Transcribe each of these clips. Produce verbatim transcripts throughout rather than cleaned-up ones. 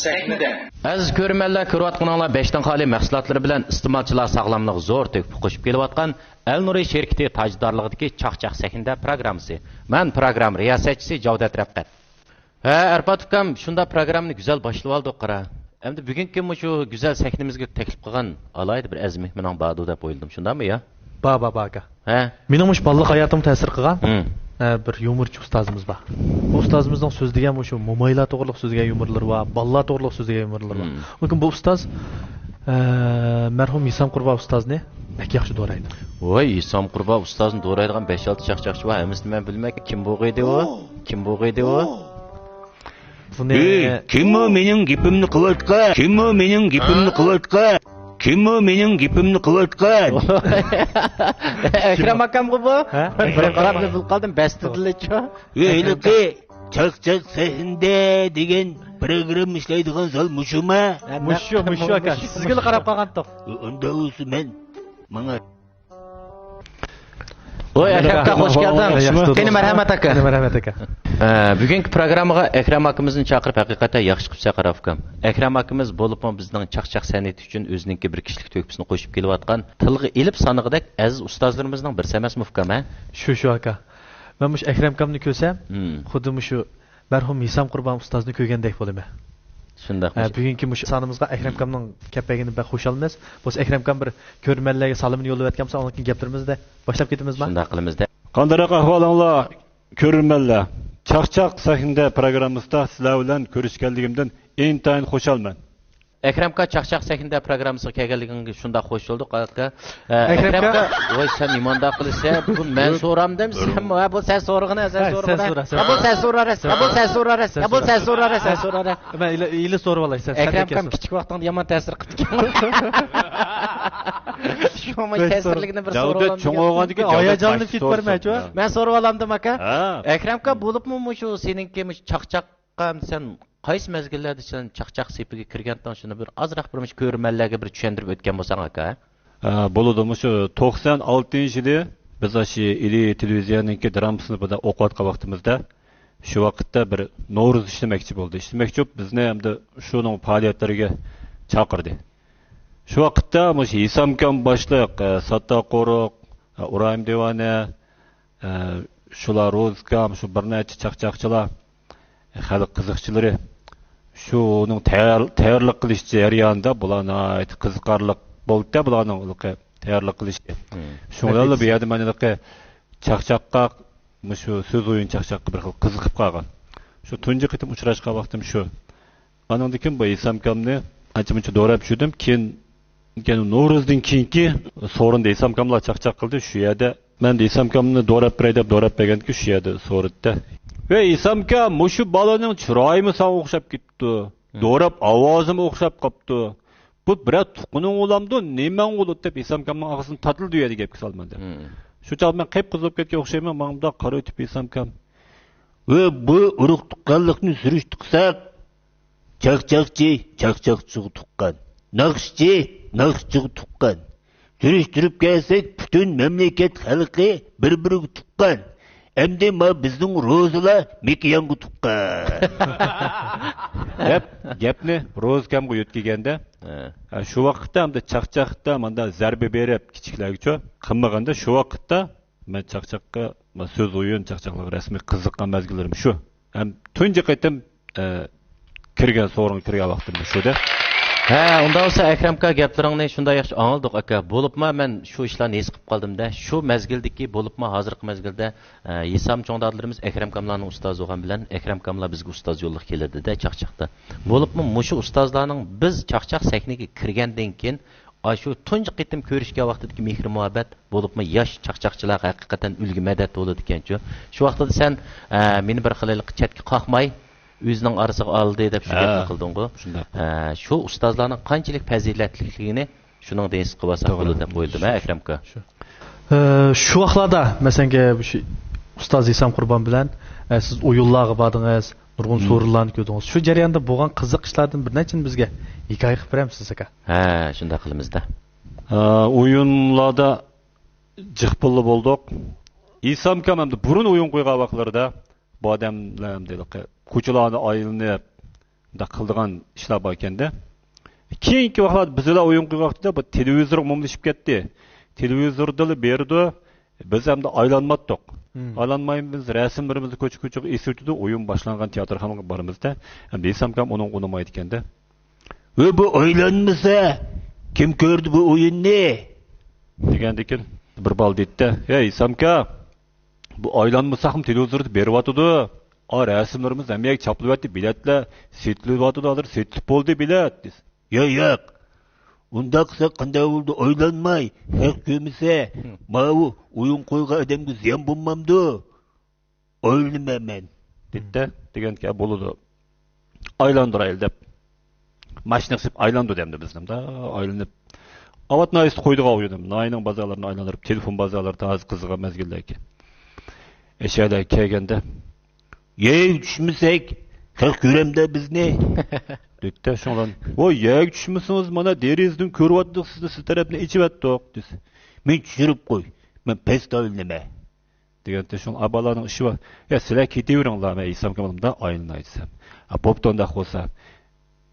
سەھنىدە. ئەزىز كۆرۈرمەنلەر، كۆرۈۋاتقىنىڭلار بەشتىن خالىي مەھسۇلاتلىرى بىلەن ئىستېمالچىلار ساغلاملىقىغا زور تۆھپە قوشۇپ كېلىۋاتقان ئەلنۇرى شىركىتى تاجدارلىقىدىكى چاقچاق سەھنىدە پروگراممىسى. مەن پروگرامما رىياسەتچىسى جاۋدەت رەپقەت. ھە، ئەرپات ئۇكام، شۇنداق پروگراممىنى گۈزەل باشلىۋالدۇق، قارا. ئەمدى بۈگۈنكى مۇشۇ گۈزەل سەھنىمىزگە تەكلىپ قىلغان ئالاھىدە بىر ئەزىز مېھمىنىڭ باردۇ دەپ ئويلىدىم، شۇنداقمۇ يا؟ بار، بار، بار ئاكا. ھە؟ مېنىڭ مۇشۇ بالىلىق ھاياتىمغا تەسىر قىلغان، ھە، بىر يۇمۇرچى ئۇستازىمىز بار. بۇ ئۇستازىمىزنىڭ سۆزلىگەن مۇشۇ مومايلار توغرىلىق سۆزلىگەن يۇمۇرلىرى بار، بالىلار توغرىلىق سۆزلىگەن يۇمۇرلىرى بار. لېكىن بۇ ئۇستاز، ئە، مەرھۇم ھېسام قۇربان ئۇستازنى بەك ياخشى دورايدۇ. ۋاي، ھېسام قۇربان ئۇستازنى دورايدىغان بەش-ئالتە چاقچاقچى بار، ھەممىسىنى مەن بىلمەي. كىم بولغىيدى ئۇ؟ كىم بولغىيدى ئۇ؟ بۇنى ئەي، كىممۇ مېنىڭ گېپىمنى قىلىۋاتقان؟ كىممۇ مېنىڭ گېپىمنى قىلىۋاتقان؟ كىممۇ مېنىڭ گېپىمنى قىلىۋاتقان؟ ئەكرەم ئاكامغۇ بۇ؟ ھە؟ بىر قاراپ بىل قالدىم، بەستىدىلىچۇ. ۋە ھېلىقى چاقچاق سەھنىدە دېگەن پروگرامما ئىشلەيدىغان زال مۇشۇما؟ مۇشۇ، مۇشۇ ئاكا. سىزگىلا قاراپ قالغانتۇق. ئۇنداق بولسا مەن ماڭا. ۋاي، ئەكرەم ئاكا، خوش كەلدىڭ. ياخشى تۇردۇڭ. قېنى، مەرھەمەت ئاكا. قېنى، مەرھەمەت ئاكا. ئە، بۈگۈنكى پروگراممىغا ئەكرەم ئاكىمىزنى چاقىرىپ، ھەقىقەتەن ياخشى قىپسەن، قارا ئۇكام. ئەكرەم ئاكىمىز بولۇپمۇ بىزنىڭ چاقچاق سەنئىتى ئۈچۈن ئۆزىنىڭكى بىر كىشىلىك تۆھپىسىنى قوشۇپ كېلىۋاتقان، تىلغا ئېلىپ سانىغۇدەك ئەزىز ئۇستازلىرىمىزنىڭ بىرسى ئەمەسمۇ، ئۇكام، ھە؟ شۇ، شۇ ئاكا. مەن مۇشۇ ئەكرەم ئاكامنى كۆرسەم، مم، خۇددى مۇشۇ مەرھۇم ھېسام قۇربان ئۇستازنى كۆرگەندەك بولىمەن. شۇنداق. ھە، بۈگۈنكى مۇشۇ سانىمىزغا ئەكرەم ئاكامنىڭ كەپ بەرگىنىدىن بەك خۇشالمىز. بولسا ئەكرەم ئاكام بىر كۆرۈرمەنلەرگە سالىمىنى يوللىۋەتكەن بولسا، ئاندىن كېيىن گەپلىرىمىزنى باشلاپ كېتىمىزما؟ شۇنداق قىلىمىز-دە. قانداقراق ئەھۋالىڭلار، كۆرۈرمەنلەر؟ چاقچاق سەھنىدە پروگراممىسىدا سىلەر بىلەن كۆرۈشكەنلىكىمدىن ئىنتايىن خۇشالمەن. ئەكرەم ئاكا، چاقچاق سەھنىدە پروگراممىسىغا كەلگەنلىكىڭگە شۇنداق خوش بولدۇق، ئاكا. ئە، ئەكرەم ئەكرەم ئاكا. ئاكا، ۋاي، سەن نېمانداق قىلىسەن؟ بۇ مەن سورامدىم، سەن، ھە، بۇ سەن سورىغىنە، سەن ھە، سورىغىنە. سەن سورا، سەن ھە، بۇ سورا. سەن سورا، سەن سورا، سەن سورا. مەن ئىلى، ئىلى سورىۋالاي، سەن، سەن ئەكرەم ئاكام كىچىك ۋاقتىڭدا يامان تەسىر قىپتىكەن. شۇڭا تەسىرلىكىنى بىر سورىۋالامدىكەن. چوڭ بولغاندىكىن ھاياجانلىنىپ كېتىپ بارمايچۇ. مەن سورىۋالامدىم، ئاكا. ھە. ئەكرەم ئاكا، بولۇپمۇ مۇشۇ سېنىڭكى مۇشۇ چاقچاق ئەمدى سەن قايسى مەزگىللەردە سەن چاقچاق سېپىگە كىرگەنتىڭ، شۇنى بىر ئازراق بىر مۇشۇ كۆرۈرمەنلەرگە بىر چۈشەندۈرۈپ ئۆتكەن بولساڭ، ئاكا. ئە، بولىدۇ. مۇشۇ توقسان ئالتىنچى يىلى بىز ئاشۇ ئىلى تېلېۋىزىيەنىڭكى درامىسىنى بۇدا ئوقۇۋاتقان ۋاقتىمىزدا، شۇ ۋاقىتتا بىر نورۇز ئىشلىمەكچى بولدى. ئىشلىمەكچى بولۇپ، بىزنى ئەمدى شۇنىڭ پائالىيەتلىرىگە چاقىردى. شۇ ۋاقىتتا مۇشۇ ھېسامكام باشلىق، ئە، ساتتار قورۇق، ئە، ئۇرايىم دىۋانە، ئە، شۇلار روزىكام، شۇ بىر نەچچە چاقچاقچىلار، خەلق قىزىقچىلىرى شۇنىڭ تەييار-، تەييارلىق قىلىش جەريانىدا بۇلار ناھايىتى قىزىقارلىق بولدى، بۇلارنىڭ تەييارلىق قىلىشى. مم. شۇڭا بۇ يەردە مەن چاقچاققا، مۇشۇ سۆز ئويۇن چاقچاققا بىر خىل قىزىقىپ قالغان. شۇ تۇنجى قېتىم ئۇچراشقان ۋاقتىم شۇ. ئانىڭدىن كېيىن بۇ ھېسامكامنى ئانچە-مۇنچە دوراپ يۈردۈم. كېيىن، كېيىن نورۇزدىن كېيىنكى سورۇندا ھېسامكاملار چاقچاق قىلدى. شۇ يەردە مەن ھېسامكامنى دوراپ بېرەي دەپ دوراپ بەرگەندىكىن، شۇ يەردە سورىدى-دە. ۋەي، ھېسامكام، مۇشۇ بالىنىڭ چىرايىمۇ ساڭا ئوخشاپ كېتىپتۇ. ھە. دوراپ ئاۋازىمۇ ئوخشاپ قاپتۇ. بۇ بىرەر تۇغقىنىڭ بولامدۇ، نېمەڭ بولىدۇ دەپ ھېسامكامنىڭ ئاغزىنى تاتىلىدى ئۇ يەردە گەپكە سالىمەن دەپ. ھە. شۇ چاغدا مەن قىپقىزىل بولۇپ كەتكەن ئوخشايمەن، ماڭا مۇنداق قارىۋېتىپ ھېسامكام. ۋە بۇ ئۇرۇق تۇغقانلىقنى سۈرۈشتە قىلساق، چاقچاقچى چاقچاقچىغا تۇغقان، ناخشىچى ناخشىچىغا تۇغقان. سۈرۈشتۈرۈپ كەلسەك، پۈتۈن مەملىكەت خەلقى بىر-بىرىگە تۇغقان. ئەمدى ما بىزنىڭ روزىلار مىكىيانغا تۇغقان. دەپ گەپنى روزىكامغا يۆتكىگەندە، ھە. ھە، شۇ ۋاقىتتا ئەمدى چاقچاقتا ماندا زەربە بېرىپ كىچىكلەرگىچۇ قىلمىغاندا، شۇ ۋاقىتتا مەن چاقچاققا، مەن سۆز ئويۇن، چاقچاقلارغا رەسمىي قىزىققان مەزگىللىرىم شۇ. ھەم تۇنجى قېتىم، ئە، كىرگەن، سورۇنغا كىرگەن ۋاقتىم شۇ-دە. ھە، ئۇنداق بولسا ئەكرەم ئاكا گەپلىرىڭنى شۇنداق ياخشى ئاڭلىدۇق ئاكا. بولۇپمۇ مەن شۇ ئىشلارنى ھېس قىلىپ قالدىم-دە. شۇ مەزگىلدىكى، بولۇپمۇ ھازىرقى مەزگىلدە، ئە، ھېسام چوڭ دادىلىرىمىز ئەكرەم ئاكاملارنىڭ ئۇستازى بولغان بىلەن ئەكرەم ئاكاملار بىزگە ئۇستاز يوللۇق كېلىدۇ-دە چاقچاقتا. بولۇپمۇ مۇشۇ ئۇستازلارنىڭ بىز چاقچاق سەھنىگە كىرگەندىن كېيىن ئاشۇ تۇنجى قېتىم كۆرۈشكەن ۋاقتىدىكى مېھرى-مۇھەببەت، بولۇپمۇ ياش چاقچاقچىلارغا ھەقىقەتەن ئۈلگە مەدەت بولىدىكەنچۇ. شۇ ۋاقتىدا سەن، ئە، مېنى بىر خىلى چەتكە قاقماي، ئۆزىنىڭ ئارىسىغا ئالدى دەپ شۇ ھە. گەپنى قىلدىڭغۇ. شۇنداق. ئە، شۇ ئۇستازلارنىڭ قانچىلىك پەزىلەتلىكلىكىنى شۇنىڭدىن ھېس قىلىۋالساق توغرا. بولىدۇ دەپ ئويلىدىم، ھە، ئەكرەم ئاكا؟ شۇ. ئە، شۇ ۋاقىتلاردا، مەسىلەن، شۇ ئۇستاز ھېسام قۇربان بىلەن، ئە، سىز ئويۇنلارغا باردىڭىز، نۇرغۇن مم. سورۇنلارنى كۆردىڭىز. شۇ جەرياندا بولغان قىزىق ئىشلاردىن بىر نەچچىنى بىزگە ھېكايە قىلىپ بېرەمسىز، ئاكا؟ ھە، شۇنداق قىلىمىز-دە. ھە، ئويۇنلاردا جىق پۇللا بولدۇق. ھېسام ئاكام ئەمدى بۇرۇن ئويۇن قويغان ۋاقىتلىرىدا بۇ ئادەملەر ئەمدى كوچىلارنى ئايلىنىپ، مۇنداق قىلىدىغان ئىشلار بار ئىكەندە. كېيىنكى ۋاقىتلاردا بىز بىلەن ئويۇن قويغان ۋاقتىدا بۇ تېلېۋىزور ئومۇملىشىپ كەتتى. تېلېۋىزوردىلا بېرىدۇ. بىز ئەمدى ئايلانماتتۇق. مم. ئايلانمايمىز، رەسىملىرىمىزنى كوچا-كوچىغا ئېسىۋېتىدۇ، ئويۇن باشلانغان تىياتىرخانىغا بارىمىزدا. ئەمدى ھېسامكام ئۇنىڭغا ئۇنىمايدىكەندە. ۋە بۇ ئايلانمىسا، كىم كۆردى بۇ ئويۇننى؟ دېگەندىكىن بىر بالا دېدى-دە، ھەي، ھېسامكا، بۇ ئايلانمىساقمۇ تېلېۋىزوردا بېرىۋاتىدۇ. ئا، رەسىملىرىمىز ھەممە يەرگە چاپلىۋەتتى، بېلەتلەر سېتىلىۋاتىدۇ، ھازىر سېتىلىپ بولدى بېلەت، دېسە. يا، ياق. ئۇنداق قىلساق قانداق بولىدۇ؟ ئايلانماي، خەق كۆرمىسە، ماۋۇ ئويۇن قويغان ئادەمگە زىيان بولمامدۇ؟ ئايلىنىمەن مەن. دېدى-دە، دېگەنكى، بولىدۇ. ئايلاندۇرايلى دەپ. ماشىنا قىسىپ ئايلاندۇردى ئەمدى بىزنى. ئايلىنىپ. ئاۋات ناھىيەسىدە قويدۇق ئاۋۇ يەردە. ناھىيەنىڭ بازارلىرىنى ئايلاندۇرۇپ، تېلېفون بازارلىرى تازا قىزىغان مەزگىللەركەن. ئەشەدە كەلگەندە، يەرگە چۈشمىسەك، خەق كۆرەمدە بىزنى. دېدى-دە، شۇڭلان. ۋاي، يەرگە چۈشمىسىڭىز، مانا دېرىزىدىن كۆرۈۋاتىدۇق سىزنى، سىز تەرەپنى ئېچىۋەتتۇق، دېسە. مەن چۈشۈرۈپ قوي، مەن پەستە ئايلىنىمەن. دېگەنتى شۇڭ ئابالارنىڭ ئىشى بار. يا، سىلەر كېتىۋېرىڭلار، مەن ھېسامكام ئايلىناي دېسەم. ھە، بوپتۇ، ئۇنداق بولسا،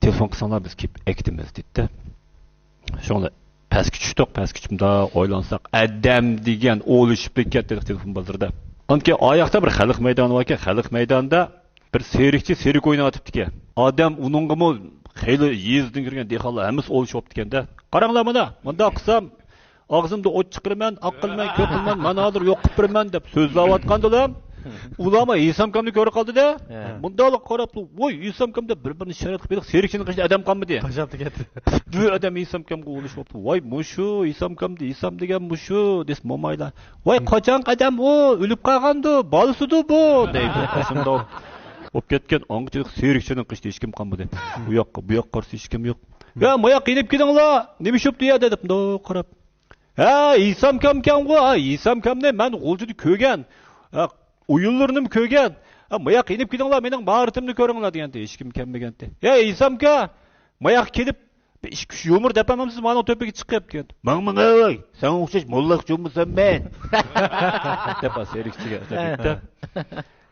تېلېفون قىلساڭلار، بىز كېلىپ ئەكېتىمىز، دېدى-دە. شۇڭلا پەسكە چۈشتۇق، پەسكە چۈشۈپ مۇنداق ئويلانساق، ئادەم دېگەن ئولىشىپ كەتتى تېلېفون بازىرىدا. ئانكى ئاياقتا بىر خەلق مەيدانى باركەن، خەلق مەيدانىدا بىر سېرىقچى سېرىك ئويناۋاتىپتىكەن. ئادەم ئۇنىڭغىمۇ خېلى يېزىدىن كىرگەن دېھقانلار ھەممىسى ئولىشىۋاپتىكەن-دە. قاراڭلار مانا، مۇنداق قىلسام، ئاغزىمدا ئوت چىقىرىمەن، ئاق قىلىمەن، كۆك قىلىمەن، مانا ھازىر يوق قىلىپ بېرىمەن دەپ سۆزلەۋاتقاندىلا، ئۇلارمۇ ھېسامكامنى كۆرۈپ قالدى-دە. ھە. مۇنداقلا قاراپلا، ۋوي، ھېسامكام دەپ بىر-بىرىنى ئىشارەت قىلىپ، سېرىكچىنىڭ قېشىدا ئادەم قالمىدى. تاشلاپلا كەتتى. بۇ ئادەم ھېسامكامغا ئولىشىۋاپتۇ. ۋاي، مۇشۇ ھېسامكامدى، ھېسام دېگەن مۇشۇ، دېسە مومايلار. ۋاي، قاچانقى ئادەم ئۇ، ئۆلۈپ قالغاندۇ، بالىسىدۇ بۇ، دەيدۇ. قېشىمدا بولۇپ كەتكەن ئاڭغىچە سېرىكچىنىڭ قېشىدا ھېچكىم قالمىدى. ئۇ ياققا، بۇ ياققا قارىسا ھېچكىم يوق. يا، ماياق يېنىپ كېلىڭلار، نېمە ئىش بوپتۇ يا دەپ، مۇنداق قاراپ. ھە، ھېسامكامكەنغۇ، ھە، ھېسامكامنى مەن غۇلجىدا كۆرگەن. ھە، ئويۇنلىرىنىمۇ كۆرگەن. ھە، ماياق يېنىپ كېلىڭلار، مېنىڭ ماھارىتىمنى كۆرۈڭلار دېگەنتى، ھېچكىم كەلمىگەنتى. يا، ھېسامكا، ماياق كېلىپ، بىر ئىككى ئۈچ يۇمۇر دەپەمسىز، مانىڭ تۆپىگە چىقىپ دېگەنتى. ماڭ، ماڭ، ھەي، ساڭا ئوخشاش موللاق جۇممۇسەن مەن. دەپ، سېرىكچىگە دەپ.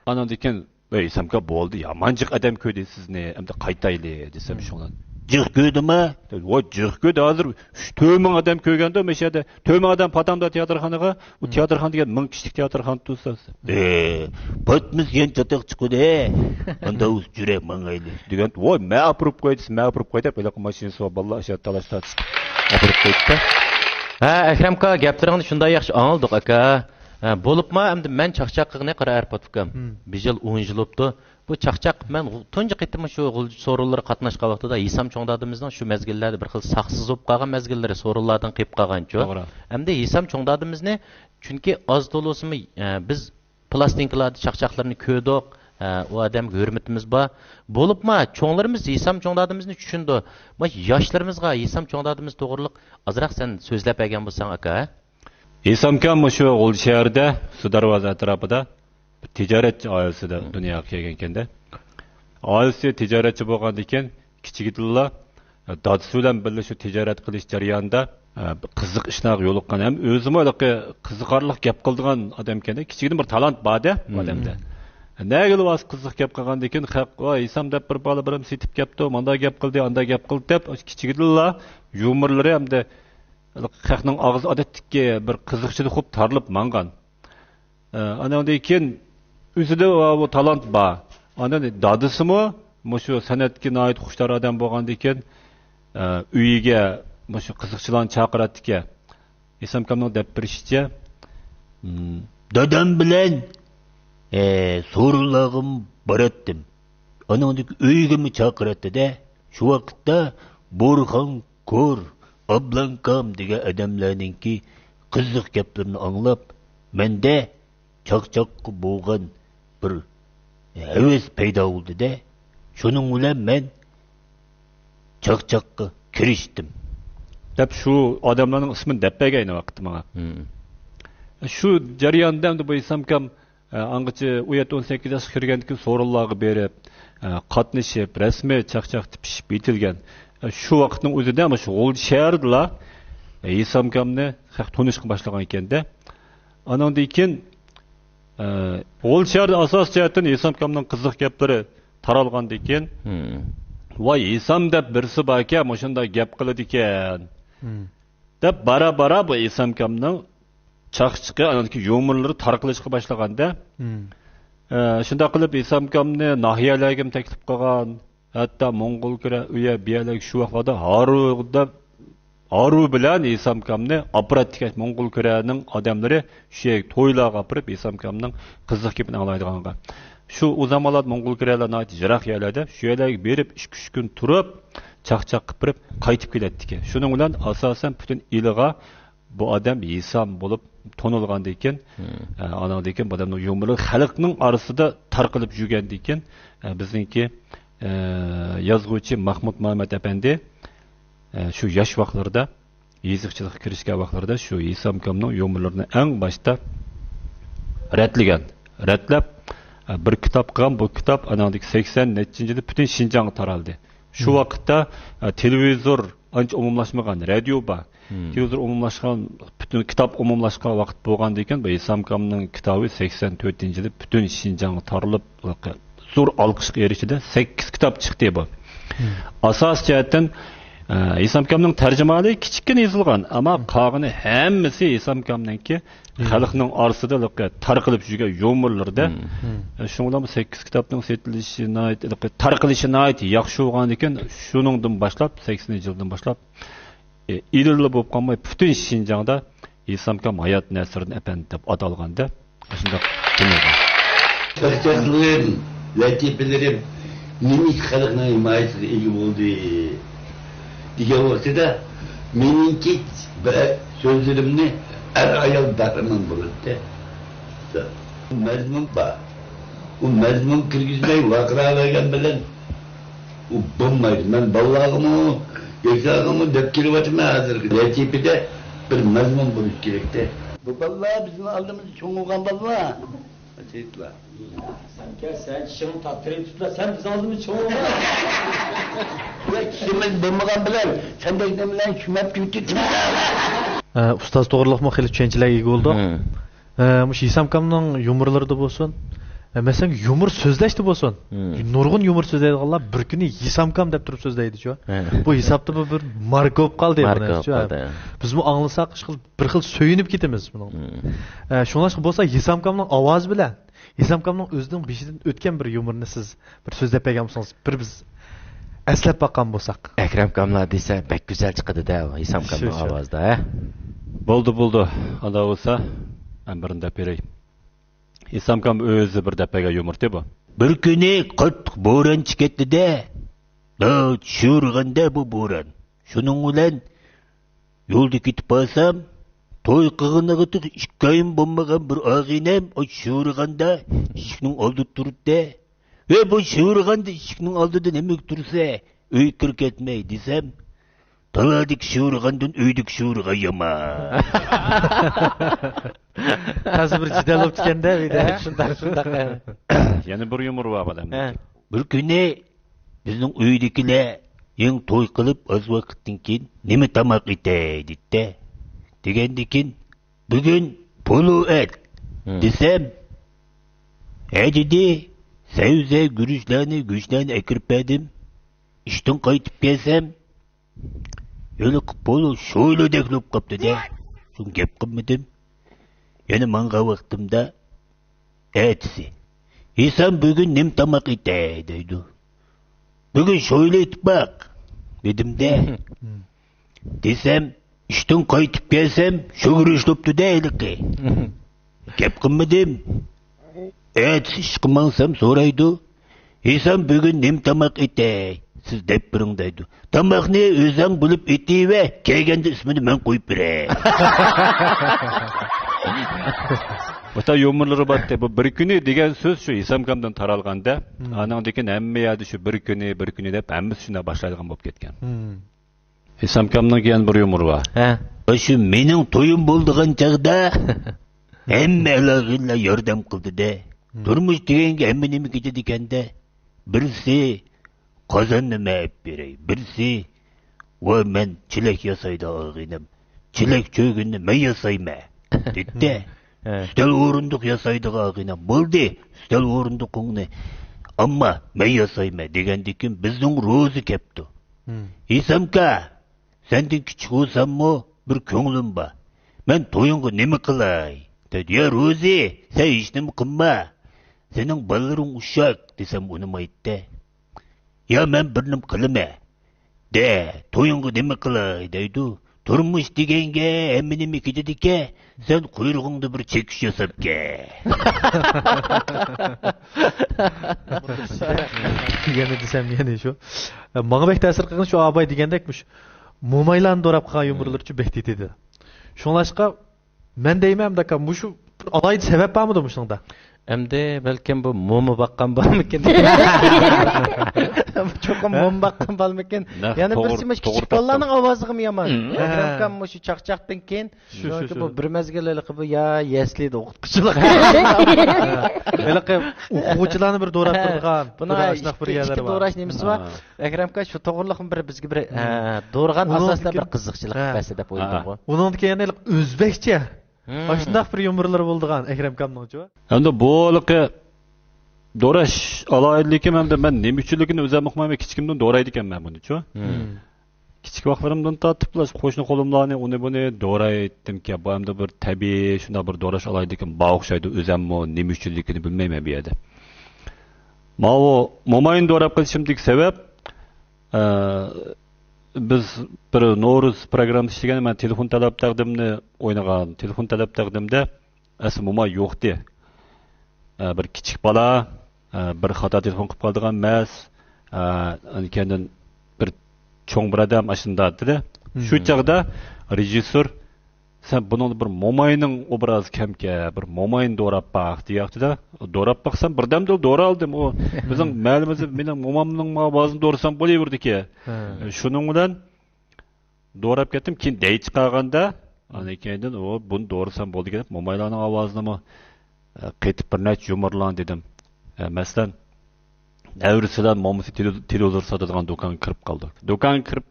ئاناندىن كېيىن، ۋەي، ھېسامكا، بولدى، يامان جىق ئادەم كۆردى سىزنى، ئەمدى قايتايلى، دېسەم، شۇڭلار. جىق كۆردىما؟ ۋاي، جىق كۆردى، ھازىر ئۈچ تۆت مىڭ ئادەم كۆرگەندۇ، مەشەدە تۆت مىڭ ئادەم پاتامدا تىياتىرخانىغا، ئۇ تىياتىرخانا دېگەن مىڭ كىشىلىك تىياتىرخانا تۇرسا. ئە، پاتمىسا يەنە چاتاق چىقىدۇ، ھە. ئاندا ئۇ جۈرە ماڭايلى. دېگەن، ۋاي، مەن ئاپىرىپ قوي دېسە، مەن ئاپىرىپ قوي دەپ، ھېلىقى ماشىنىسى بار بالىلار ئاشۇ تالاش تارتىش ئاپىرىپ قويدى. ھە، ئەكرەم ئاكا، گەپلىرىڭنى شۇنداق ياخشى ئاڭلىدۇق، ئاكا. ھە، بولۇپمۇ ئەمدى مەن چاقچاق قىلغىنى قارا ئەرپوتۇكام. بىر يىل ئون يىل بوپتۇ. بۇ چاقچاق مەن غۇ-، تۇنجى قېتىم شۇ غۇلجا سورۇنلىرىغا قاتناشقان ۋاقتىدا ھېسام چوڭ دادىمىزنىڭ شۇ مەزگىللەردە بىر خىل ساقسىز بولۇپ قالغان مەزگىللىرى، سورۇنلاردىن قېلىپ قالغانچۇ. توغرا. ئەمدى ھېسام چوڭ دادىمىزنى، چۈنكى ئاز تولىسىمۇ، ئە، بىز پىلاستىنكىلاردا چاقچاقلىرىنى كۆردۇق، ئە، ئۇ ئادەمگە ھۆرمىتىمىز بار. بولۇپمۇ چوڭلىرىمىز ھېسام چوڭ دادىمىزنى چۈشىنىدۇ. مۇشۇ ياشلىرىمىزغا ھېسام چوڭ دادىمىز توغرىلىق ئازراق سەن سۆزلەپ بەرگەن بولساڭ، ئاكا. ھېسامكام مۇشۇ غۇلجا شەھىرىدە، سۇ دەرۋازا ئەتراپىدا بىر تىجارەتچى ئائىلىسىدە دۇنياغا كەلگەنكەندە. ئائىلىسى تىجارەتچى بولغاندىكىن، كىچىكىدىنلا، ئە، دادىسى بىلەن بىللە شۇ تىجارەت قىلىش جەريانىدا، ئە، بىر قىزىق ئىشلارغا يولۇققان ھەم ئۆزىمۇ ھېلىقى قىزىقارلىق گەپ قىلىدىغان ئادەمكەندە، كىچىكىدىن بىر تالانت بار-دە بۇ ئادەمدە. نەگىلا بارسا قىزىق گەپ قىلغاندىكىن، خەق، ۋاي، ھېسام دەپ بىر بالا بىرەم سېتىپ كەپتۇ، مانداق گەپ قىلدى، ئانداق گەپ قىلدى دەپ، كىچىكىدىنلا يۇمۇرلىرى ھەمدە خەقنىڭ ئاغزى ئادەتتىكى بىر قىزىقچىدا خوپ تارىلىپ ماڭغان. ئە، ئانىڭدىن كېيىن ئۆزىدە بۇ تالانت بار. ئاندىن دادىسىمۇ مۇشۇ سەنئەتكە ناھايىتى خۇشتار ئادەم بولغاندىكىن، ئە، ئۆيىگە مۇشۇ قىزىقچىلارنى چاقىراتتىكەن. ھېسامكامنىڭ دەپ بېرىشىچە، م، دادام بىلەن، ئە، سورۇنلارغىمۇ باراتتىم. ئانىڭدىن كېيىن ئۆيىگىمۇ چاقىراتتى-دە. شۇ ۋاقىتتا بورخان كور، ئابلانكام دېگەن ئادەملەرنىڭكى قىزىق گەپلىرىنى ئاڭلاپ، مەندە چاقچاققا بولغان بىر ھەۋەس پەيدا بولدى-دە، شۇنىڭ بىلەن مەن چاقچاققا كىرىشتىم. دەپ شۇ ئادەملەرنىڭ ئىسمىنى دەپ بەرگەن ئەينى ۋاقىتتا ماڭا. شۇ جەرياندا ئەمدى بۇ ھېسامكام ئە، ئاڭغىچە ئون يەتتە، ئون سەككىز ياشقا كىرگەندىن كېيىن سورۇنلارغا بېرىپ، ئە، قاتنىشىپ، رەسمىي چاقچاق تېپىشىپ يېتىلگەن. ئە، شۇ ۋاقىتنىڭ ئۆزىدە مۇشۇ غۇلجا شەھىرىدىلا، ئە، ھېسامكامنى خەق تونۇشقا باشلىغان ئىكەندە. ئانىڭدىن كېيىن، ئە، غۇلجا شەھىرىدە ئاساسىي جەھەتتىن ھېسامكامنىڭ قىزىق گەپلىرى تارالغاندىن كېيىن، ۋاي ھېسام دەپ بىرسى باركەن، مۇشۇنداق گەپ قىلىدىكەن، دەپ بارا-بارا بۇ ھېسامكامنىڭ چاقچىقى، ئاندىن كېيىن يۇمۇرلىرى تارقىلىشقا باشلىغاندا، ئە، شۇنداق قىلىپ ھېسامكامنى ناھىيەلەرگىمۇ تەكلىپ قىلغان، ھەتتا موڭغۇلكۈرە ئۇ يەر بۇ يەرلەرگە شۇ ۋاقىتلاردا ھارۇ دەپ، ھارۇ بىلەن ھېسامكامنى ئاپپارات تىكەش موڭغۇلكۈرەنىڭ ئادەملىرى شۇ يەرگە تويلارغا ئاپىرىپ، ھېسامكامنىڭ قىزىق گېپىنى ئاڭلايدىغانغا. شۇ، ئۇ زامانلاردا موڭغۇلكۈرەلەر ناھايىتى يىراق يەرلەردە، شۇ يەرلەرگە بېرىپ ئىككى-ئۈچ كۈن تۇرۇپ، چاقچاق قىلىپ بېرىپ قايتىپ كېلەتتىكەن. شۇنىڭ بىلەن ئاساسەن پۈتۈن ئىلىغا بۇ ئادەم ھېسام بولۇپ تونۇلغاندىن كېيىن، ئە، ئاناندىن كېيىن بۇ ئادەمنىڭ يۇمۇرى خەلقنىڭ ئارىسىدا تارقىلىپ يۈرگەندىن كېيىن، ئە، بىزنىڭكى، ئە، يازغۇچى مەھمۇد مۇھەممەد ئەپەندى، ئە، شۇ ياش ۋاقىتلىرىدا، يېزىقچىلىققا كىرىشكەن ۋاقىتلىرىدا شۇ ھېسامكامنىڭ يۇمۇرلىرىنى ئەڭ باشتا رەتلىگەن. رەتلەپ، ئە، بىر كىتاب قىلغان، بۇ كىتاب ئاناندىكى سەكسەن نەچچىنچى يىلى پۈتۈن شىنجاڭغا تارالدى. شۇ ۋاقىتتا، ئە، تېلېۋىزور ئانچە ئومۇملاشمىغان، رادىيو بار. تېلېۋىزور ئومۇملاشقان، پۈتۈن كىتاب ئومۇملاشقان ۋاقىت بولغاندىن كېيىن، بۇ ھېسامكامنىڭ كىتابى سەكسەن تۆتىنچى يىلى پۈتۈن شىنجاڭغا تارىلىپ، زور ئالقىشقا ئېرىشتى-دە، سەككىز كىتاب چىقتى بۇ. ئاساسىي جەھەتتىن، ئە، ھېسامكامنىڭ تەرجىمىھالى كىچىككىنە يېزىلغان، ئەمما قالغىنى ھەممىسى ھېسامكامنىڭكى خەلقنىڭ ئارىسىدا تارقىلىپ يۈرگەن يۇمۇرلىرىدا. ئە، شۇنىڭ بىلەن بۇ سەككىز كىتابنىڭ سېتىلىشى ناھايىتى، تارقىلىشى ناھايىتى ياخشى بولغاندىكىن، شۇنىڭدىن باشلاپ، سەكسىنىنچى يىلدىن باشلاپ، ئە، ئىلىلا بولۇپ قالماي، پۈتۈن شىنجاڭدا ھېسامكام ھايات نەسىردىن ئەپەندى دەپ ئاتالغاندا، شۇنداق دېمەيدۇ. چاقچاقلىرىم، لەتىپىلىرىم نېمىشقا خەلقنىڭ ھىمايىسىگە ئىگە بولدى دېگەن ۋاقتىدا، مېنىڭكى بە-، سۆزلىرىمنى ئەر-ئايال بەھرىمەن بولاتتى. مەزمۇن بار. ئۇ مەزمۇن كىرگۈزمەي ۋارقىراۋەرگەن بىلەن، ئۇ بولمايدۇ. مەن بالىلارغىمۇ، ياشلارغىمۇ دەپ كېلىۋاتىمەن ھازىرغى لەتىپىدە بىر مەزمۇن بولۇش كېرەكتە. بۇ بالىلار بىزنىڭ ئالدىمىزدا چوڭ بولغان بالىلار. ئەجەبلا. سەن كەل، سەن چىشىڭنى تارتتۇرۇپ تۇتلا، سەن بىزنىڭ ئالدىمىزدا چوڭ بولغان. يا چىشىمىز بولمىغان بىلەن سەندەك نېمىلەرنى چۈمەپ كېتىپتىمىز. ئە، ئۇستاز توغرىلىقمۇ خېلى چۈشەنچىلەرگە ئىگە بولدۇق. ئە، مۇشۇ ھېسامكامنىڭ يۇمۇرلىرىدا بولسۇن، ئە، مەسىلەن، يۇمۇر سۆزلەشتە بولسۇن. نۇرغۇن يۇمۇر سۆزلەيدىغانلار بىر كۈنى ھېسامكام دەپ تۇرۇپ سۆزلەيدىچۇ. بۇ ھېسابتا بۇ بىر ماركا بولۇپ قالدى. ماركا بولۇپ قالدى. بىزمۇ ئاڭلىساق، ئىشقىلىپ بىر خىل سۆيۈنۈپ كېتىمىز بۇنىڭغا. ئە، شۇڭلاشقا بولسا ھېسامكامنىڭ ئاۋازى بىلەن، ھېسامكامنىڭ ئۆزىنىڭ بېشىدىن ئۆتكەن بىر يۇمۇرنى سىز بىر سۆزلەپ بەرگەن بولسىڭىز، بىر بىز ئەسلەپ باققان بولساق. ئەكرەمكاملار دېسە بەك گۈزەل چىقىدۇ-دە، ھېسامكامنىڭ شۇ، شۇ. ئاۋازىدا، ھە؟ بولدى، بولدى. ئانداق بولسا، مەن بىرنى دەپ بېرەي. ھېسامكام ئۆزى بىر دەپ بەرگەن يۇمۇرتى بۇ. بىر كۈنى قاتتىق بوران چىقىۋەتتى-دە. داۋ چۈشۈرگەندە بۇ بوران. شۇنىڭ بىلەن يولدا كېتىپ بارسام، توي قىلغىنىغا تېخى ئىككى ئايمۇ بولمىغان بىر ئاغىنەم ئاشۇ شورىغاندا ئىشىكنىڭ ئالدىدا تۇرۇپتۇ. ۋە بۇ شورىغاندا ئىشىكنىڭ ئالدىدا نېمىگە تۇرسا، ئۆيگە كىرىپ كەتمەي دېسەم، تالادىكى شورىغاندىن ئۆيدىكى شورىغان يامان. تازا بىر جېدەل بوپتىكەن-دە، بىدە. شۇنداق، شۇنداق. يەنە بىر يۇمۇر بار ئادەم. ھە. بىر كۈنى بىزنىڭ ئۆيدىكىلەر يېڭى توي قىلىپ ئاز ۋاقىتتىن كېيىن نېمە تاماق ئېتەي دېدى. دېگەندىن كېيىن، بۈگۈن پولۇ ئەت دېسەم، ھە دېدى، سەۋزە، گۈرۈچلەرنى، گۆشلەرنى ئەكىرىپ بەردىم. ئىشتىن قايتىپ كەلسەم، ھېلىقى پولۇ شويلىدەك بولۇپ قاپتۇ-دە. شۇڭا گەپ قىلمىدىم. يەنە ماڭغان ۋاقتىمدا ئەتىسى، ھېسام بۈگۈن نېمە تاماق ئېتەي دەيدۇ. بۈگۈن شويلا ئېتىپ باق دېدىم-دە. دېسەم، ئىشتىن قايتىپ كەلسەم، شۇ گۈرۈچ بوپتۇ-دە ھېلىقى. گەپ قىلمىدىم. ئەتىسى ئىشقا ماڭسام سورايدۇ، ھېسام بۈگۈن نېمە تاماق ئېتەي؟ سىز دەپ بېرىڭ دەيدۇ. تاماقنى ئۆزۈڭ بىلىپ ئېتىۋەر، كەلگەندە ئىسمىنى مەن قويۇپ بېرەي. مۇشۇنداق يۇمۇرلىرى بارتى. بۇ بىر كۈنى دېگەن سۆز شۇ ھېسامكامدىن تارالغاندا، ئانىڭدىن كېيىن ھەممە يەردە شۇ بىر كۈنى، بىر كۈنى دەپ ھەممىسى شۇنداق باشلايدىغان بولۇپ كەتكەن. ھېسامكامنىڭ يەنە بىر يۇمۇرى بار. ھە. شۇ مېنىڭ تويۇم بولىدىغان چاغدا ھەممە ئالاقىدارلار ياردەم قىلدى-دە. تۇرمۇش دېگەنگە ھەممە نېمە كېتىدىكەن-دە. بىرسى قازاننى مەن ئېلىپ بېرەي، بىرسى، ۋاي، مەن چېلەك ياسايدىغان ئاغىنەم، چېلەك چۆگۈننى مەن ياسايمەن دېدى-دە. ھە. ئۈستەل ئورۇندۇق ياسايدىغان ئاغىنەم، بولدى، ئۈستەل ئورۇندۇقۇڭنى ئامما، مەن ياسايمەن دېگەندىكىن بىزنىڭ روزى كەپتۇ. ھېسامكا، سەندىن كىچىك بولساممۇ بىر كۆڭلۈم بار. مەن تويۇڭغا نېمە قىلاي؟ دەيدۇ. يا روزى، سەن ھېچنېمە قىلما. سېنىڭ بالىلىرىڭ ئۇششاق دېسەم ئۇنىمايتتى. يا مەن بىر نېمە قىلىمەن. دە، تويۇڭغا نېمە قىلاي دەيدۇ. تۇرمۇش دېگەنگە ھەممە نېمە كېتىدىكەن. سەن قۇيرۇقۇڭدا بىر چېكىش ياساپ كەل. دېگەننى دېسەم يەنە شۇ. ماڭا بەك تەسىر قىلغىنى شۇ ئاباي دېگەندەك مۇشۇ مومايلارنى دوراپ قىلغان يۇمۇرلىرىچۇ بەك تېتىيدۇ. شۇڭلاشقا مەن دەيمەن، ئەمدى ئاكا، مۇشۇ بىر ئالاھىدە سەۋەب بارمىدۇ مۇشۇنىڭدا؟ ئەمدى بەلكىم بۇ موما باققان بارمىكىن؟ چوقۇم موما باققان بارمىكىن؟ نەق يەنە توغرا، بىرسى مۇشۇ كىچىك توغرا تاپتىڭ. بالىلارنىڭ ئاۋازىغىمۇ يامان. ھە. ئەكرەمكام مۇشۇ چاقچاقتىن كېيىن، شۇ، شۇ، شۇ. بۇ بىر مەزگىل ھېلىقى بۇ يا يەسلىدە ئوقۇتقۇچىلىق. ھېلىقى ئوقۇغۇچىلارنى بىر دوراپ ھە. تۇرىدىغان، بۇنىڭ بىر ئاشۇنداق بىر ئىككى، يەرلەر ئىككى بار. دوراش نېمىسى بار؟ ھە. ئەكرەمكا شۇ توغرىلىق بىر بىزگە بىر، ھە، دورىغان ئۇنىڭدىن ئاساستا كېيىن بىر قىزىقچىلىق ھە. بەرسە دەپ ئويلىدىمغۇ. ئۇنىڭدىن كېيىن يەنە ھېلىقى ئۆزبەكچە. ئاشۇنداق بىر يۇمۇرلىرى بولىدىغان ئەكرەمكامنىڭچۇ؟ ئەمدى بۇ ھېلىقى دوراش ئالاھىدىلىكىم ھەمدە مەن نېمە ئۈچۈنلۈكىنى ئۆزۈم ئۇقمايمەن، كىچىكىمدىن دورايدىكەنمەن بۇنىچۇ. كىچىك ۋاقىتلىرىمدىن تارتىپلا قوشنا قولۇملارنى ئۇنى بۇنى دورايتتىمكەن. بۇ ھەمدە بىر تەبىئىي شۇنداق بىر دوراش ئالاھىدىلىكىم بار ئوخشايدۇ. ئۆزەممۇ نېمە ئۈچۈنلۈكىنى بىلمەيمەن بۇ يەردە. ماۋۇ موماينى دوراپ قېلىشىمدىكى سەۋەب، ئە، بىز بىر نورۇز پروگراممىسى ئىشلىگەن، مەن تېلېفون تەلەپ تەقدىمنى ئوينىغان. تېلېفون تەلەپ تەقدىمدە ئەسلى موماي يوقتى. ئە، بىر كىچىك بالا، ئە، بىر خاتا تېلېفون قىلىپ قالىدىغان ئەمەس. ئە، ئاندىن كېيىن بىر چوڭ بىر ئادەم ئاشۇنداق دېدى. شۇ چاغدا رېژىسسور، سەن بۇنىڭدا بىر موماينىڭ ئوبرازى كەمكەن، بىر موماينى دوراپ باق دېيەتتى-دە. دوراپ باقسام، بىردەمدىلا دورالدىم. ئۇ بىزنىڭ مەھەللىمىزدە مېنىڭ مومامنىڭ ئاۋازىنى دورىسام بولۇۋېرىدىكەن. شۇنىڭ بىلەن دوراپ كەتتىم. كېيىن دەي چىقارغاندا، ئاندىن كېيىندىن ئۇ بۇنى دورىسام بولىدىكەن دەپ، مومايلارنىڭ ئاۋازىنىمۇ، ئە، قېتىپ بىر نەچچە يۇمۇرلارنى دېدىم. ئە، مەسىلەن، نەۋرىسى بىلەن مومىسى تېلېۋىزور ساتىدىغان دۇكانغا كىرىپ قالدۇق. دۇكانغا كىرىپ،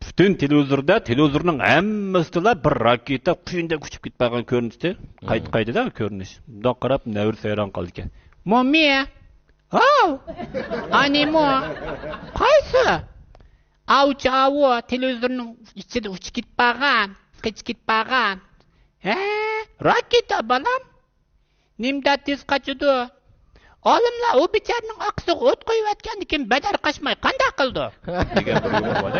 پۈتۈن تېلېۋىزوردا، تېلېۋىزورنىڭ ھەممىسىدىلا بىر راكېتا قۇشۇندەك ئۇچۇپ كېتىپ بارغان كۆرۈنۈشتى. قايتا، قايتىدىغان كۆرۈنۈش. مۇنداق قاراپ، نەۋرىسى ھەيران قالىدىكەن. مومى! ھاۋ! ئانىمۇ؟ قايسى؟ ئاۋۇچە ئاۋۇ، تېلېۋىزورنىڭ ئىچىدە ئۇچۇپ كېتىپ بارغان، قېچىپ كېتىپ بارغان. ھە؟ راكېتا، بالام؟ نېمىدە تېز قاچىدۇ؟ ئالىملار ئۇ بىچارىنىڭ ئاقىسىغا ئوت قويۇۋەتكەندىكىن بەدەر قاچماي قانداق قىلىدۇ؟ دېگەن بىر يۇمۇر بار.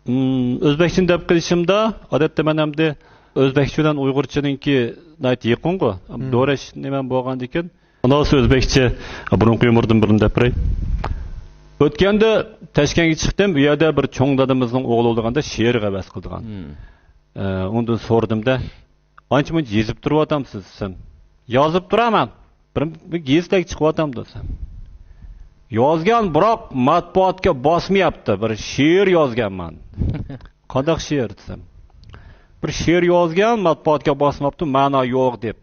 ئۆزبەكچىنى دەپ قېلىشىمدا، ئادەتتە مەن ئەمدى ئۆزبەكچە بىلەن ئۇيغۇرچىنىڭكى ناھايىتى يېقىنغۇ. دوراش نېمەم بولغاندىكىن، ئانىسى ئۆزبەكچە بۇرۇنقى يۇمۇردىن بىرنى دەپ بېرەي. ئۆتكەندە تەشكەنتكە چىقتىم، ئۇ يەردە بىر چوڭ دادىمىزنىڭ ئوغلى بولىدىغاندا شېئىرغا ھەۋەس قىلىدىغان. ئە، ئۇنىڭدىن سورىدىم-دە، ئانچە-مۇنچە يېزىپ تۇرۇۋاتامسىز دېسەم، يازىپ تۇرىمەن، بىر، بىر گېزىتتە چىقىۋاتامدۇ دېسەم، يازغان، بىراق مەتبۇئاتقا باسمايتتى، بىر شېئىر يازغانمەن. قانداق شېئىر دېسەم، بىر شېئىر يازغان، مەتبۇئاتقا باسماپتۇ، مەنا يوق دەپ.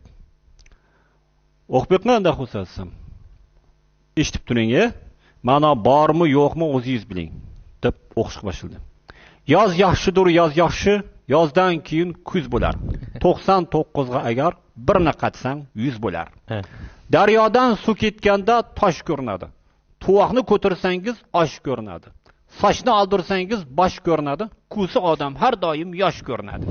ئوقۇپ بېقىڭ ئەندى ئەخۇ سەزسەم. ئېشىتىپ تۇرۇڭ، مانا بارمۇ يوقمۇ ئۆزىڭىز بىلىڭ، دەپ ئوقۇشقا باشلىدى. ياز ياخشىدۇر، ياز ياخشى، يازدىن كېيىن كۈز بولار. توقسان توققۇزغا ئەگەر بىرنى قاتساڭ، يۈز بولار. ھە. دەريادىن سۇ كەتكەندە تاش كۆرۈنىدۇ. تۇۋاقنى كۆتۈرسەڭىز، ئاش كۆرۈنىدۇ. ساچنى ئالدۇرسىڭىز، باش كۆرۈنىدۇ. كوسا ئادەم ھەر دائىم ياش كۆرۈنىدۇ.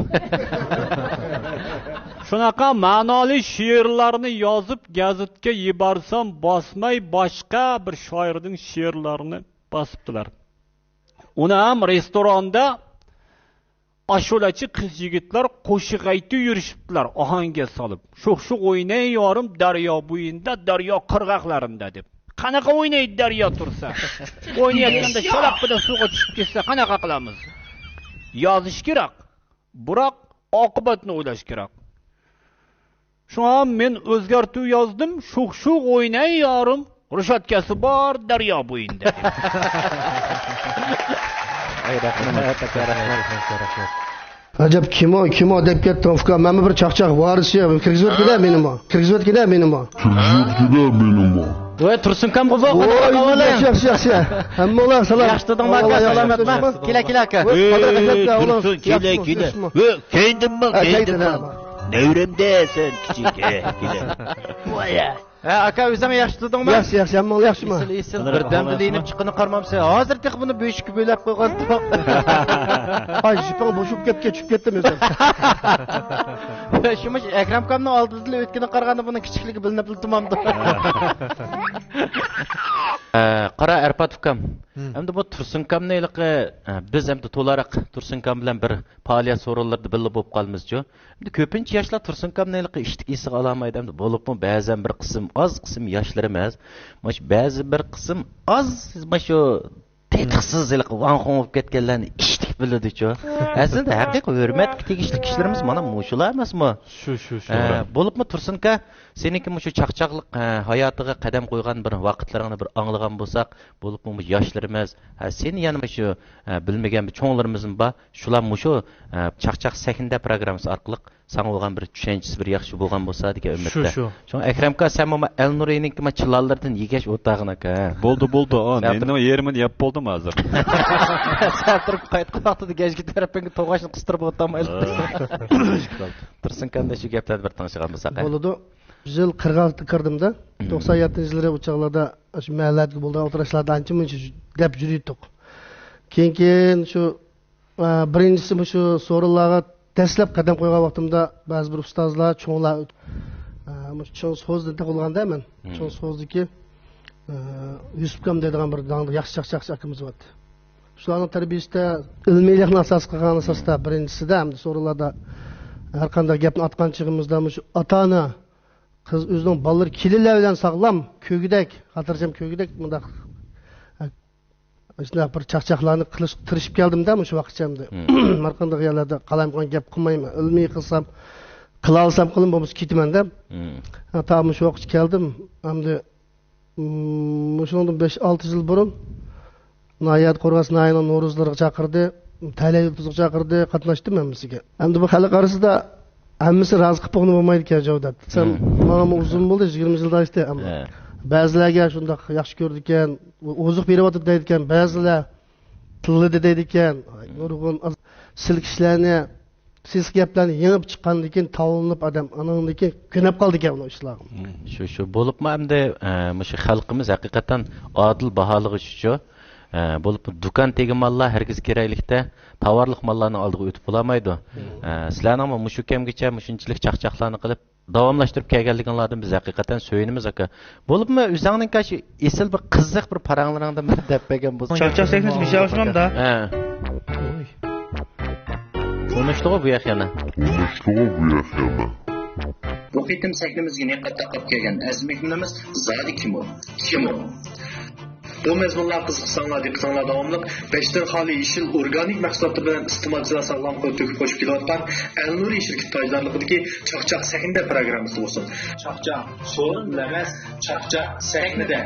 شۇناقا مەنالىق شېئىرلارنى يازىپ، گېزىتكە يېبەرسەم، باسماي، باشقا بىر شائىرنىڭ شېئىرلىرىنى باسىپتىلار. ئۇنى ھەم رېستوراندا ئاشۇلىچى قىز-يىگىتلەر قوشۇق ئېيتىپ يۈرۈشۈپتىلەر، ئاھاڭگە سالىپ، «شوخ-شوخ ئويناي يارىم دەريا بويىدا، دەريا قىرغاقلىرىدا» دەپ. قاناقا ئوينايدۇ دەريا تۇرسا؟ ئوينايدىغاندا شالاققىدە سۇغا چۈشۈپ كەتسە قاناقا قىلىمىز؟ يازىش كېرەك، بىراق ئاقىۋەتنى ئويلاش كېرەك. شۇڭا مەن ئۆزگەرتىپ يازدىم، «شوخ-شوخ ئويناي يارىم، رېشاتكاسى بار دەريا بويىدا» دەپ. ئەي، رەھمەت، ئاكا، رەھمەت، رەھمەت. ئەجەب، كىمۇ، كىمۇ دەپ كەتتىڭ، ئۇكا. مەنمۇ بىر چاقچاق ۋارىسى، كىرگۈزۈۋەتكىنە مېنىمۇ. كىرگۈزۈۋەتكىنە مېنىمۇ. كىرگۈزۈۋەتكىنە مېنىمۇ. ۋاي، تۇرسۇنكام بۇ، ۋاي، قانداق ئەھۋالىڭ؟ ياخشى، ياخشى، ياخشى. ھەممىڭلار سالام. ياخشى تۇردۇڭمۇ، ئاكا، سالامەتمۇ؟ كېلە، كېلە، ئاكا. ۋاي، قادىر ئەخمەت، ۋاي، تۇرسۇن، كېلە، كېلە. ۋاي، كەينىدىن ماڭ، ھە، كەينىدىن ماڭ. نەۋرەمدە سەن كىچىك، ھە، كېلە. ۋاي، ھە. ھە، ئاكا، ئۆزۈڭ ياخشى تۇردۇڭمۇ؟ ياخشى، ياخشى، ھەممىڭ ياخشىمۇ؟ ئېسىل، ئېسىل. بىردەمدىلا يېنىپ چىققىنى قارىمامسەن. ھازىر تېخى بۇنى بۆشۈككە بۆلەپ قويغانتۇق. ئاي، جىپىڭ بوشىغۇپ كەتكەن، چۈشۈپ كەتتىم ئۆزۈم. شۇ مۇشۇ ئەكرەم ئاكامنىڭ ئالدىدىلا ئۆتكىنى قارىغاندا بۇنىڭ كىچىكلىكى بىلىنىپلا تۇرمامدۇ. ئە، قارا، ئەرپات ئۇكام. ھەمدە بۇ تۇرسۇن ئاكامنى ھېلىقى، ئە، بىز ھەمدە تولاراق تۇرسۇن ئاكام بىلەن بىر پائالىيەت سورۇنلىرىدا بىللە بولۇپ قالىمىزچۇ. ئەمدى كۆپىنچە ياشلار تۇرسۇن ئاكامنى ھېلىقى ئىشتىك ئېسىگە ئالالمايدۇ. ئەمدى بولۇپمۇ بەزەن بىر قىسىم، ئاز قىسىم ياشلىرىمىز، مۇشۇ بەزى بىر قىسىم ئاز، مۇشۇ تېتىقسىز ھېلىقى ۋاڭ-خۇڭ بولۇپ كەتكەنلەرنى ئىشتىك بىلىدۇچۇ. ئەسلىدە ھەقىقىي ھۆرمەتكە تېگىشلىك كىشىلىرىمىز مانا مۇشۇلار ئەمەسمۇ؟ شۇ، شۇ، شۇ. ئە، بولۇپمۇ تۇرسۇن ئاكا، سېنىڭكى مۇشۇ چاقچاقلىق، ئە، ھاياتىغا قەدەم قويغان بىر ۋاقىتلىرىڭنى بىر ئاڭلىغان بولساق، بولۇپمۇ مۇشۇ ياشلىرىمىز، ھە، سېنى يەنە مۇشۇ، ئە، بىلمىگەن بىر چوڭلىرىمىزمۇ بار. شۇلار مۇشۇ، ئە، چاقچاق سەھنىدە پروگراممىسى ئارقىلىق ساڭا بولغان بىر چۈشەنچىسى بىر ياخشى بولغان بولسا دېگەن ئۈمىدتە. شۇ، شۇ. شۇڭا ئەكرەم ئاكا، سەن مانا ئەلنۇرىنىڭكى ما چىلانلىرىدىن يېگەچ ئولتۇرغىن ئاكا. بولدى، بولدى، ئا، سەن نېنىنىڭ يېرىمىنى يەپ بولدۇم ھازىر. سەن تۇرۇپ قايتقان ۋاقتىدا گەجگە تەرەپىڭگە توغاچنى قىستۇرۇپ ئولتۇرمايلى. تۇرسۇن ئاكا، شۇ گەپلەرنى بىر تىڭشىغان بولساق، ھە؟ بولىدۇ. بىز يىل قىرىق ئالتىدە كىردىم-دە. مم. توقسان يەتتىنچى يىللىرى ئۇ چاغلاردا شۇ مەھەللىدىكى بولىدىغان ئولتۇرۇشلاردا ئانچە مۇنچە دەپ يۈرۈيتتۇق. كېيىن، كېيىن شۇ، ئە، بىرىنچىسى مۇشۇ سورۇنلارغا دەسلەپ قەدەم قويغان ۋاقتىمدا بەزى بىر ئۇستازلار، چوڭلار، ئە، مۇشۇ چىڭ سوزدىن تېخى بولغاندا مەن. مم. چىڭ سوزدىكى، ئە، يۈسۈپ ئاكام دەيدىغان بىر داڭلىق ياخشى چاقچاقچى ئاكىمىز بار ئىدى. شۇلارنىڭ تەربىيىسىدە ئىلمىيلىقنى ئاساس قىلغان ئاساستا بىرىنچىسىدە ھەمدە سورۇنلاردا ھەر قانداق گەپنى ئاتقان چېغىمىزدا مۇشۇ ئاتا-ئانا قىز ئۆزىنىڭ بالىلىرى كېلىنلەر بىلەن ساغلام، كۆگىدەك، خاتىرجەم كۆگىدەك، مۇنداق، شۇنداق بىر چاقچاقلارنى قىلىشقا تىرىشىپ كەلدىم-دە، مۇشۇ ۋاقىتچە ئەمدى. مم. ھەر قانداق يەرلەردە قالايمىقان گەپ قىلمايمەن، ئىلمىي قىلسام، قىلالىسام قىلىمەن، بولمىسا كېتىمەن دەپ. مم. تا مۇشۇ ۋاقىتقىچە كەلدىم. ئەمدى، مم، مۇشۇنىڭدىن بەش-ئالتە يىل بۇرۇن ناھىيەدە قورغاس ناھىيەنىڭ نورۇزلىرىغا چاقىردى، تەلەي يۇلتۇزىغا چاقىردى، قاتناشتىم ھەممىسىگە. ئەمدى بۇ خەلق ئارىسىدا ھەممىسى رازى قىلىپ بولغىلى بولمايدىكەن، جاۋ دەپ دېسەم، مم. ماڭىمۇ ئۇزۇن بولدى، يىگىرمە يىلدا ئاشتى. ئەمما ھە. بەزىلەرگە شۇنداق ياخشى كۆرىدىكەن، ئوزۇق بېرىۋاتىدۇ دەيدىكەن، بەزىلەر تىللىدى دەيدىكەن. مم. نۇرغۇن ئاز-، سىلكىشلەرنى، سېسىق گەپلەرنى يېڭىپ چىققاندىن كېيىن تاۋلىنىپ ئادەم، ئانىڭدىن كېيىن كۆنۈپ قالىدىكەن ئۇ ئىشلارغا. مم. شۇ، شۇ. بولۇپمۇ ئەمدى، ئە، مۇشۇ خەلقىمىز ھەقىقەتەن ئادىل باھالىغۇچىچۇ. ئە، بولۇپمۇ دۇكان تېگى ماللار ھەرگىز كېرەكلىكتە تاۋارلىق ماللارنىڭ ئالدىغا ئۆتۈپ بولالمايدۇ. مم. ئە، سىلەرنىڭمۇ مۇشۇ كەمگىچە مۇشۇنچىلىك چاقچاقلارنى قىلىپ، داۋاملاشتۇرۇپ كەلگەنلىكىڭلاردىن بىز ھەقىقەتەن سۆيۈنىمىز، ئاكا. بولۇپمۇ ئۆزۈڭنىڭكى شۇ ئېسىل بىر قىزىق بىر پاراڭلىرىڭدىن بىر دەپ بەرگەن بولساڭ. چاقچاق سەھنىسى بىشى ئاشۇرامدا؟ ھە. تونۇشتىغۇ بۇ ياق يەنە. تونۇشتىغۇ بۇ ياق يەنە. بۇ قېتىم سەھنىمىزگە نىقاب تاقاپ كەلگەن ئەزىز مېھمىنىمىز زادى كىم ئۇ؟ كىم ئۇ؟ بۇ مەزمۇنلار قىزىقساڭلار، دىققىتىڭلار داۋاملىق بەشتىن خالىي يېشىل ئورگانىك مەھسۇلاتلىرى بىلەن ئىستېمالچىلار ساغلام قىلىپ تۆكۈپ قوشۇپ كېلىۋاتقان ئەلنۇرى شىركىتى تاجدارلىقىدىكى چاقچاق سەھنىدە پروگراممىسى بولسۇن. چاقچاق سورۇندا ئەمەس، چاقچاق سەھنىدە.